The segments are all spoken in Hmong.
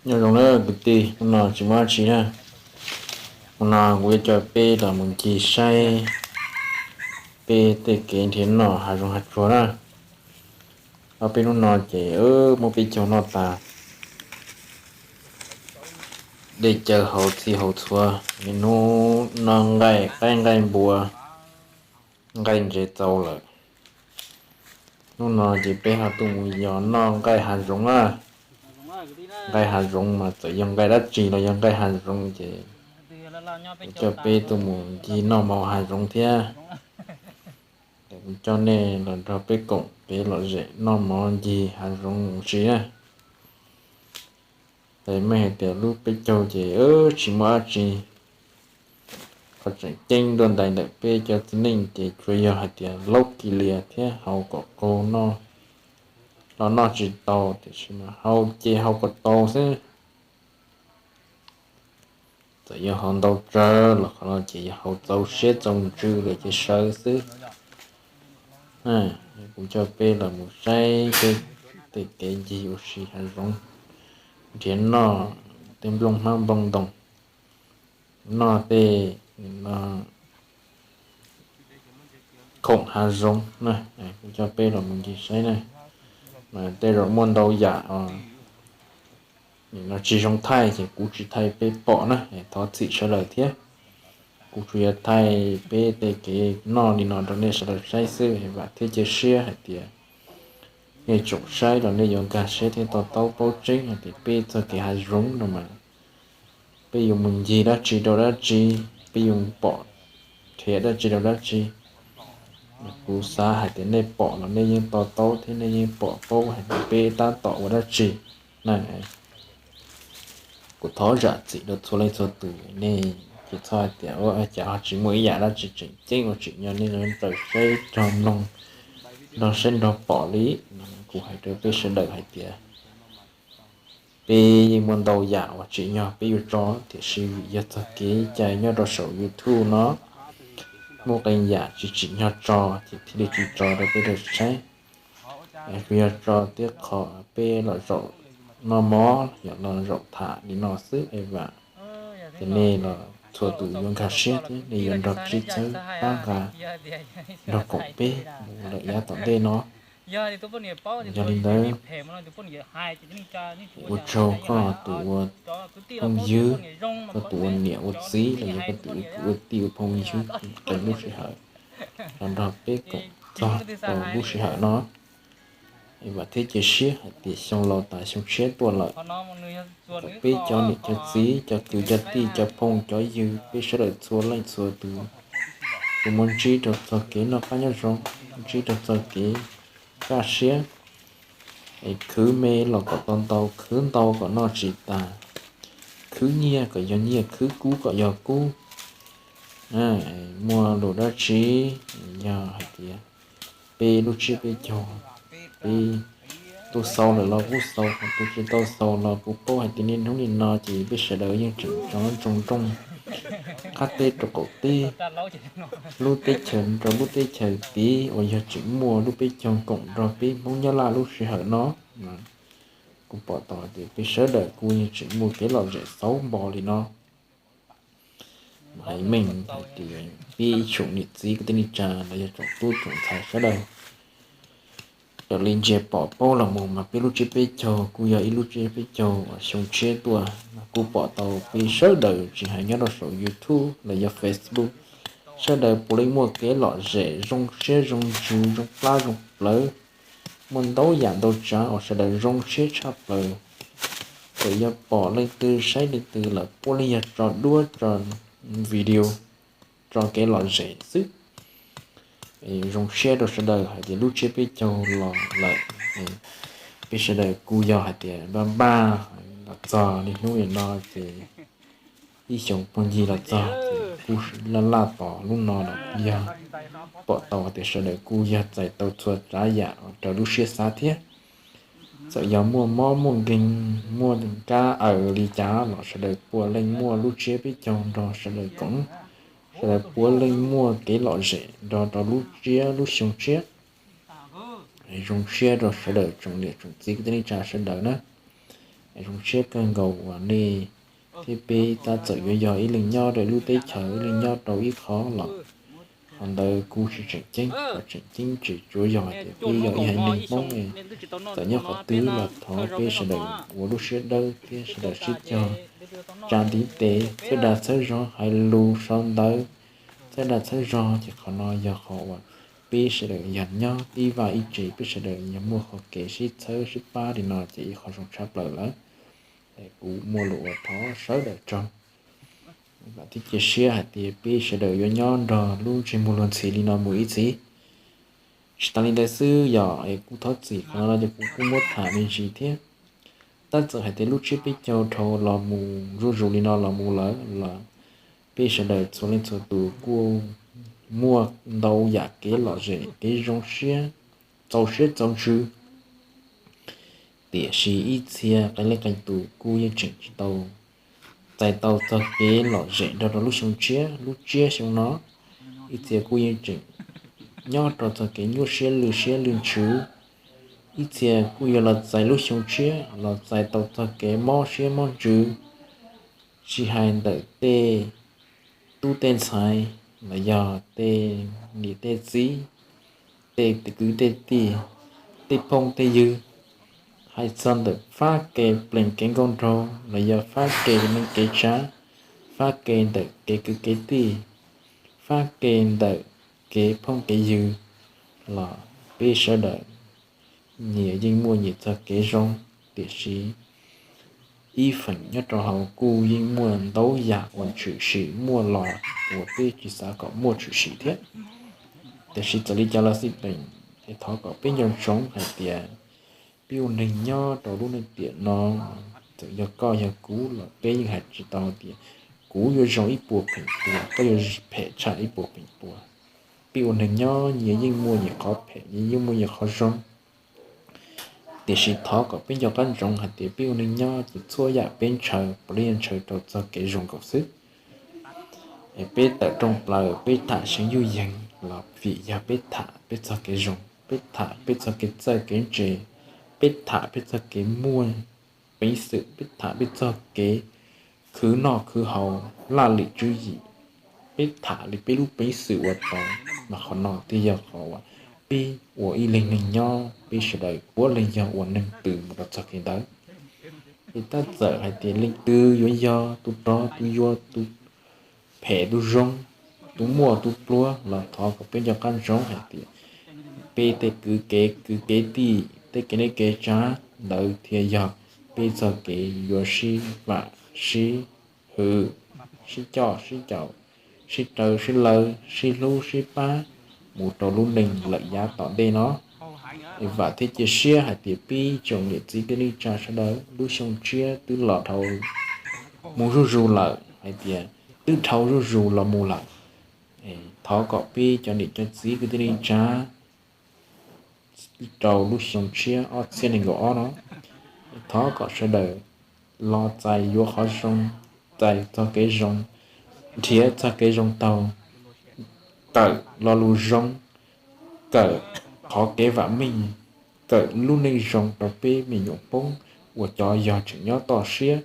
Nyob zoo na kwv tij, hnub no tsis muaj dab tsi na. Hnub no kuv yuav coj peb los mus ncig saib peb tej kev nrhiav noj hav zoov hav tsuag na. Ob peb hnub no ces muab peb caug noj tas, dej cawv hauv txhij hauv txhua, hnub no nqaij qaib nqaij npua, nqaij ntses txaus lawm. Hnub no ces peb ho tuaj mus yos noj nqaij hav zoov na. Nqaij hav zoov mas txawm yog nqaij dab tsi los yog nqaij hav zoov ces kuv coj peb tuaj mus ncig noj mov hav zoov thiab. Kuv coj nej los nrog peb koom kev lom zem noj mov ncig hav zoov ua si na. Es mej hais tias lub peb caug ces tsis muaj dab tsi, qhov tseem ceeb nruab ntais ntawm peb cov txiv neej ces tsuas yog hais tias laub kiv lias thiab haus kom qaug noj, los noj tsis tau tiam sis mas haus ces haus kom tau xwb. Txawm yog haus ntau tsawg los qhov no ces yog haus txaus siab txaus ntsws lawm ces sawv xwb. Kuv coj peb los mus saib tej kev ncig ua si hav zoov, nrhiav noj tej nplooj hmab nplooj ntoos, noj tej khoom hav zoov na. Kuv coj peb los mus ncig saib na, mas tej zaum muaj ntau yam no tsis zoo thaij ces kuv tsis thaij peb pom na, thov txim sawv daws thiab. Kuv tsuas yog thaij peb tej kev noj li no rau nej sawv daws saib xwb, vam thiab cia siab hais tias nej tsoom saib los nej yuav nkag siab thiab to taub paub tseeb hais tias peb txoj kev hav zoov no mas peb yuav mus ncig dab tsi rau dab tsi, peb yuav pom nrhiav dab tsi rau dab tsi. Kuv xav hais tias nej pom los nej yeej to taub thiab nej yeej pom paub hais tias peb tab tom ua dab tsi na. Kuv thov zam txim rau txhua leej txhua tus, nej ces txhob hais tias ua cas ho tsis muaj ib yam dab tsi tseem ceeb uas tsim nyog nej yuav raws saib nrog mloog, nrog saib nrog pom li. Kuv hais rau peb sawv daws hais tias peb yeej muaj ntau yam uas tsim nyog peb yuav tso, tiam sis vim yog txog kev cai nyob rau saum YouTube no, muaj qee yam tsis tsim nyog tso ces thiaj li tsis tso rau peb daws saib. Kuv yog tso tib qho peb los zaum noj mov yog los zaum tham li no xwb es vam tias nej los txhua tus yuav nkag siab thiab nej yuav nrog sib txhawb pab nqa nrog koom peb mus lawm yav tom ntej no. Yog li ntawd, ua tsaug koj tus ua phooj ywg, koj tus ua niam ua txiv los yog koj tus ua kwv ua tij ua phooj ywg qee lub sij hawm los nrog peb koom txog rau lub sij hawm no. Vam thiab cia siab hais tias xyoo laus tas xyoo tshiab tuaj lawm, kom peb cov niam cov txiv cov kwv cov tij cov phooj cov ywg peb sawv daws txhua leej txhua tus tsuas muaj ntsib rau txog kev noj qab nyob zoo, ntsib rau txog kev kaj siab, es khwv me los kom tau ntau, khwv ntau kom noj tsis tas, khwv nyiaj kom yog nyiaj, khwv kub kom yog kub. Muaj lus dab tsi yog hais tias peb lub tsiab peb caug, peb tus xaus lawm los kuj xaus, tus tsis tau xaus los kuv paub hais tias niaj hnub nim no ces peb sawv daws yeej tseem tso nroog nroog qab teb rau qaum teb, lub teb chaws rau lub teb chaws tid uas yog tseem muaj lub peb caug koom nrog peb Hmoob Nyab Laj lub sij hawm no. Kuv pom tau hais tias peb sawv daws kuj yeej tseem muaj kev lom zem xauv npo li no. Hais meej hais tias peb ib tsoom niam txiv kwv tij neej tsa los yog tsoom tub tsoom ntxhais sawv daws, raws li ntsia pom paub los mus mas peb lub tsiab peb caug kuj yog ib lub tsiab peb caug uas xyoo tshiab tuaj. Kuv pom tau peb sawv daws tsis hais nyob rau saum YouTube los yog Facebook, sawv daws puav leej muaj kev lom zem zoo siab zoo ntsws zoo plab zoo plawv, muaj ntau yam ntau tsav uas sawv daws zoo siab tshaj plaws. Txawm yog pom leej twg saib leej twg lawm puav leej yog tso duab tso video, tso kev lom zem xwb. Zoo siab rau sawv daws hais tias lub tsiab peb caug los lawm, peb sawv daws kuj yog hais tias npaj npaj los txog niaj hnub nim no ces ib xyoos puag ncig los txog ces kuj laj laj tos lub no los yog pom tau hais tias sawv daws kuj yog txais tau txhua tsav yam raws lub siab xav thiab. Txawm yog muaj mob muaj nkeeg muaj kab aws li cas los sawv daws puav leej muaj lub tsiab peb caug nrog sawv daws koom, sawv daws puav leej muaj kev lom zem nrog rau lub tsiab lub xyoo tshiab. Zoo siab rau sawv daws tsoom niam tsoom txiv kwv tij neej tsa sawv daws na. zoo siab kawg nkaus uas nej thiab peb tab txawm yuav yog ib leeg nyob rau lub teb chaws, ib leeg nyob rau ib qho los qhov ntawd kuj tsis tseem ceeb. Qhov tseem ceeb tseem tsuas yog hais tias peb yog ib haiv neeg Hmoob, txawm nyob qhov twg los thov peb sawv daws ua lub siab dawb thiab sawv daws sib cog tsa ntiv tes, txhawb dag txhawb zog, hais lus sau ntawv, txhawb dag txhawb zog, ces qhov no yog qhov uas peb sawv daws yog nyob tib vaj ib tse, peb sawv daws yog muaj qhov kev sib txhawb sib pab li no ces ib qho zoo tshaj plaws lawm. Kuv muaj lus uas thov sawv daws tsaug, vam thiab cia siab hais tias peb sawv daws yuav nyob nrog lub ntsej muag luag ntxhi li no mus ib txhis. Tsis tas li ntawd xwb, yog es kuv thov txim qhov no no ces kuv kuj muab tham me ntsis thiab. Tab txawm hais tias lub tsiab peb caug dhau los mus zuj zus li no los mus lawm los peb sawv daws txhua leej txhua tus kuj muaj ntau yam kev lom zem, kev zoo siab, txaus siab txaus ntsws. Tiam sis ib txhia qee leej qee tus kuj yeej tseem tsis tau txais tau txog kev lom zem nrog rau lub xyoo tshiab, lub tsiab xyoo no. Ib txhia kuj yeej tseem nyob rau txog kev nyuaj siab lwj siab lwj ntsws. Ib txhia kuj yuav los txais lub xyoo tshiab los txais tau txog kev mob siab mob ntsws, tsis hais ntawm tej tub tej ntxhais los yog tej niam tej txiv, tej kwv tej tij, tej phooj tej ywg, hais txog ntawm fab kev plees kev nkauj nraug los yog fab kev neej kev tsav, fab kev ntawm kev kwv kev tij, fab kev ntawm kev phooj kev ywg, los peb sawv daws nyias yeej muaj nyias txoj kev zoo, tiam sis ib feem nyob rau hauv kuj yeej muaj ntau yam uas tshwm sim muaj los uas peb tsis xav kom muaj tshwm sim thiab. Tiam sis txawm li cas los xij peem, es thov kom peb nco ntsoov hais tias peb ua neeg nyob rau lub neej tiam no, txawm yog koj yog kuv los peb yeej hais tsis tau tias kuv yuav zoo ib puas pheem pua, koj yuav phem tshaj ib puas pheem pua. Peb ua neeg nyob nyias yeej muaj nyias qhov phem, nyias yeej muaj nyias qhov zoo. Tiam sis thov kom peb nco qab ntsoov hais tias peb ua neeg nyob ces txhua yam peb ntshaw puav leej ntshaw rau txog kev zoo nkaus xwb. Es peb tawm rooj plaws peb tham seev yuj yees los vim yog peb tham peb txog kev zoo, peb tham peb txog kev txawj kev ntse, peb tham peb txog kev muaj peev xwm, peb tham peb txog kev khwv noj khwv haus, laj lim tswv yim, peb tham li peb lub peev xwm ua tau. Mas qhov no thiaj yog qhov uas peb ua ib leeg neeg nyob peb sawv daws puav leej yog ua neeg twg mus rau txog kev ntawd. Es tab txawm hais tias leej twg yuav yog tus rog tus yuag, tus phem tus zoo, tus muaj tus pluag los thov kom peb nco qab ntsoov hais tias peb tej kwv kev kwv kev tij, tej kev neej kev tsav ntawd thiaj yog peb txoj kev yuav sib vam sib hwm, sib coj sib caum, sib raws sib lawv, sib hlub sib pab mus rau lub neej lawm yav tom ntej no. Es vam thiab cia siab hais tias peb tsoom niam txiv kwv tij neej tsa sawv daws, lub xyoo tshiab twb los dhau mus zuj zus lawm, hais tias twb dhau zuj zus los mus lawm. Thov kom peb cov niam cov txiv kwv tij neej tsa rau lub xyoo tshiab ob txhiab nees nkaum ob no, thov kom sawv daws los txais yuav qhov zoo, txais txog kev zoo, nrhiav txog kev zoo taug, kawm lo lus zoo, kawm qhov kev vam meej, kawm lub neej zoo rau peb me nyuam poob uas cov yog tseem nyob toj siab,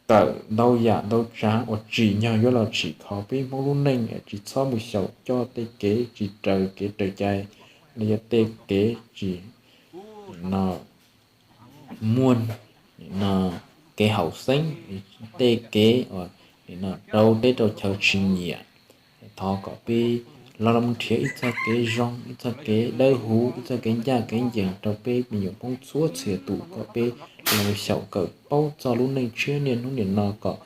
kawm ntau yam ntau tsav uas tsim nyog yuav los tsim kho peb Hmoob lub neej, tsis txhob mus xyaum coj tej kev tsis raws kev raws cai, los yog tej kev tsis no muaj no kev haum xeeb, tej kev uas no rau teb rau chaw tsis nyiam. Thov kom peb los los mus nrhiav ib txoj kev zoo, ib txoj kev dawb huv, ib txoj kev ncaj kev ncees rau peb me nyuam poob txhua txhia tus, kom peb los mus xyaum kawm paub txog lub neej tshiab niaj hnub niam no, kom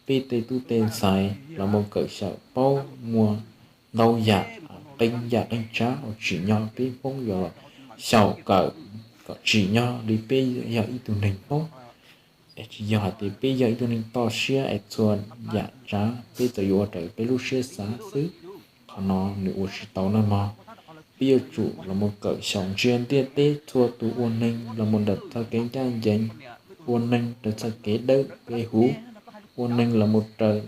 peb tej tub tej ntxhais los mus kawm xyaum paub muaj ntau yam qee yam qee tsav uas tsim nyog peb Hmoob yuav los xyaum kawm kom tsim nyog li peb yog ib tug neeg Hmoob. Es tsis yog hais tias peb yog ib tug neeg toj siab es txhua yam tsav peb txawm yuav ua raws peb lub siab xav xwb, qhov no nws ua tsis tau nawb mog. Peb yuav tsum los mus kawm xyaum ntsia ntiaj teb txhua tus ua neeg los mus raws txoj kev ncaj ncees, ua neeg raws txoj kev dawb kev huv, ua neeg los mus raws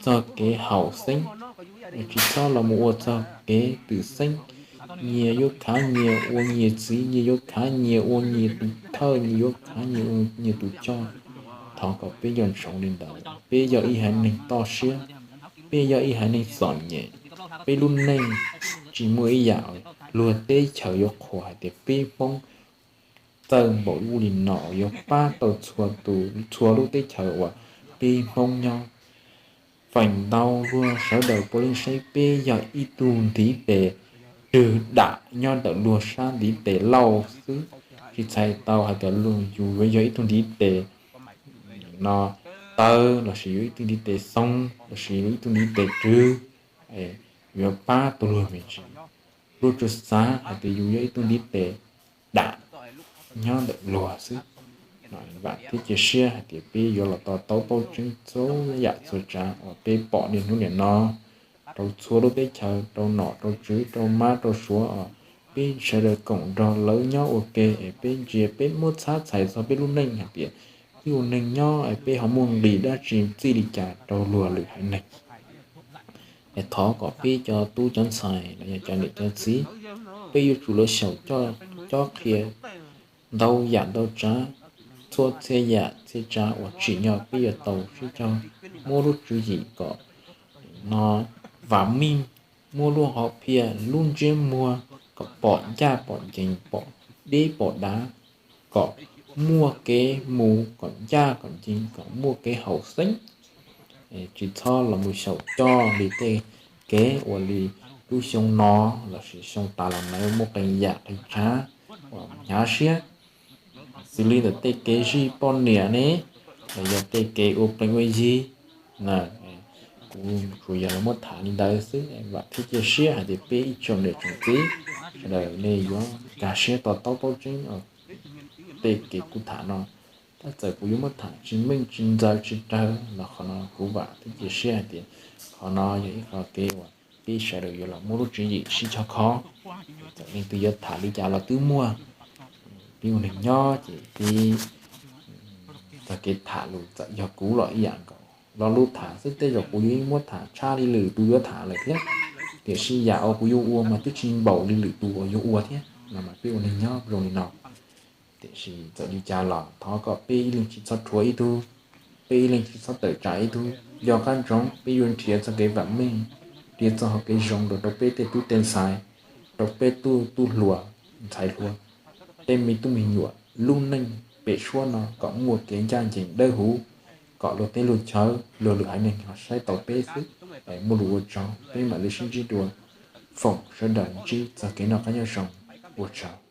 txog kev haum xeeb, tsis txhob los mus ua txog kev twm xeeb, nyias yuav khav nyias ua nyias txiv, nyias yuav khav nyias ua nyias tus thawj, nyias yuav khav nyias ua nyias tus coj. Thov kom peb nco ntsoov li ntawd. Peb yog ib haiv neeg toj siab, peb yog ib haiv neeg txom nyem, peb lub neej tsis muaj ib yam luag teb chaws yuav qhuas hais tias peb Hmoob txawj npaum li no uas yuav pab tau txhua lub teb chaws uas peb Hmoob nyob. Feem ntau luag sawv daws puav leej saib peb yog ib tug ntiv tes rwg dam nyob ntawm luag sab ntiv tes lauj xwb, tsis txhais tau hais tias yus yuav yog ib tug ntiv tes no tawv lossis yuav ib tug ntiv tes xoo lossis yuav ib tug ntiv tes rwg yuav pab tau luag me ntsis. Luag tsuas xav hais tias yus yog ib tug ntiv tes dam nyob ntawm luag xwb. Vam thiab cia siab hais tias peb yuav los to taub paub tseeb txhua yam txhua tsav uas peb pom niaj hnub niam no rau txhua lub teb chaws, rau nom rau tswv, rau mab rau suav os. Peb sawv daws koom nrog lawv nyob ua ke es peb ntsia peb muab txhab txhais txog peb lub neej hais tias peb ua neeg nyob es peb ho muaj nqis dab tsi txij li cas rau luag lwm haiv neeg. Es thov kom peb cov tub cov ntxhais los yog cov niam cov txiv, peb yuav tsum los xyaum cob qhia ntau yam ntau tsav, txhua txhia yam txhia tsav uas tsim nyog peb yuav tau sib cog muab lub tswv yim kom no vam meej, muab lub hom phiaj lub ntsiab muag kom pom ncaj pom ncees, pom deb pom dav, kom muaj kev mus kom ncaj kom ncees, kom muaj kev haum xeeb. Tsis txhob los mus xyaum coj li tej kev uas li lub xyoo no lossis xyoo tas los lawv muaj qee yam qee tsav uas hnyav siab, xws li ntawm tej kev zij poj niam ne, los yog tej kev ua plees ua yi na. Kuv tsuas yog los muab tham li ntawd xwb, vam thiab cia siab hais tias peb ib tsoom niam tsoom txiv sawv daws nej yuav nkag siab to taub paub tseeb tej kev kuv tham no. Tab txawm kuv yuav muab tham tsis meej tsis ntxaws tsis raws los qhov no kuv vam thiab cia siab hais tias qhov no yog ib qho kev uas peb sawv daws yuav los muab lub tswv yim sib cog kho. Txawm leej twg yuav tham li cas los twb muaj, peb ua neeg nyob ces peb txog kev tham lus txawm yog kuv los ib yam nkaus, lo lus tham xwb tej zaum kuv yuav muab tham tshaj li lwm tus yuav tham lawm thiab, tiam sis yam uas kuv yuav ua mas twb tsis npaum li lwm tus uas yuav ua thiab no mas peb ua neeg nyob zoo li no. Tiam sis txawm li cas los thov kom peb ib leeg tsis txhob rhuav ib tug, peb ib leeg tsis txhob tawm tsam ib tug, nco qab ntsoov peb yuav nrhiav txoj kev vam meej, nrhiav txoj hau kev zoo rau rau peb tej tub tej ntxhais, rau peb tub tub hluas ntxhais hluas, tej me tub me nyuam lub neej pem suab no kom muaj kev ncaj ncees dawb huv, kom luag teb luag chaw luag lwm haiv neeg ho saib tau peb xwb. Muaj lus ua tsaug, peb mam li sib ntsib dua, foom sawv daws ntsib txoj kev noj qab nyob zoo, ua tsaug.